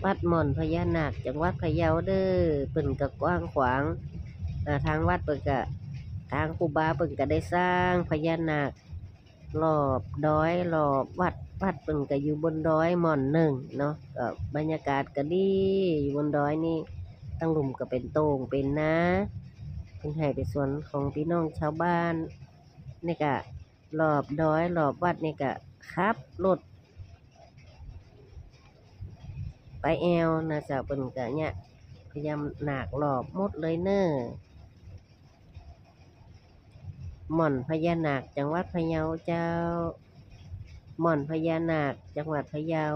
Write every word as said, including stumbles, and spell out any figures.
วัดม่อนพญานาคจังหวัดพะเยาเด้อ เปิ้นก็กว้างขวาง อ่า ทางวัดเปิ้นก็ ทางครูบาเปิ้นก็ได้สร้างพญานาครอบดอยรอบวัด วัดเปิ้นก็อยู่บนดอยม่อนหนึ่งเนาะ ก็บรรยากาศก็ดี อยู่บนดอยนี่ ตังลุ่มก็เป็นโต่งเป็นนา เปิ้นให้เป็นสวนของพี่น้องชาวบ้าน นี่ก็รอบดอยรอบวัดนี่ก็ขับรถ ไปแอวนะเจ้า เปิ้นก็เนี่ยพญานาครอบหมดเลยเน้อ ม่อนพญานาคจังหวัดพะเยาเจ้า ม่อนพญานาคจังหวัดพะเยา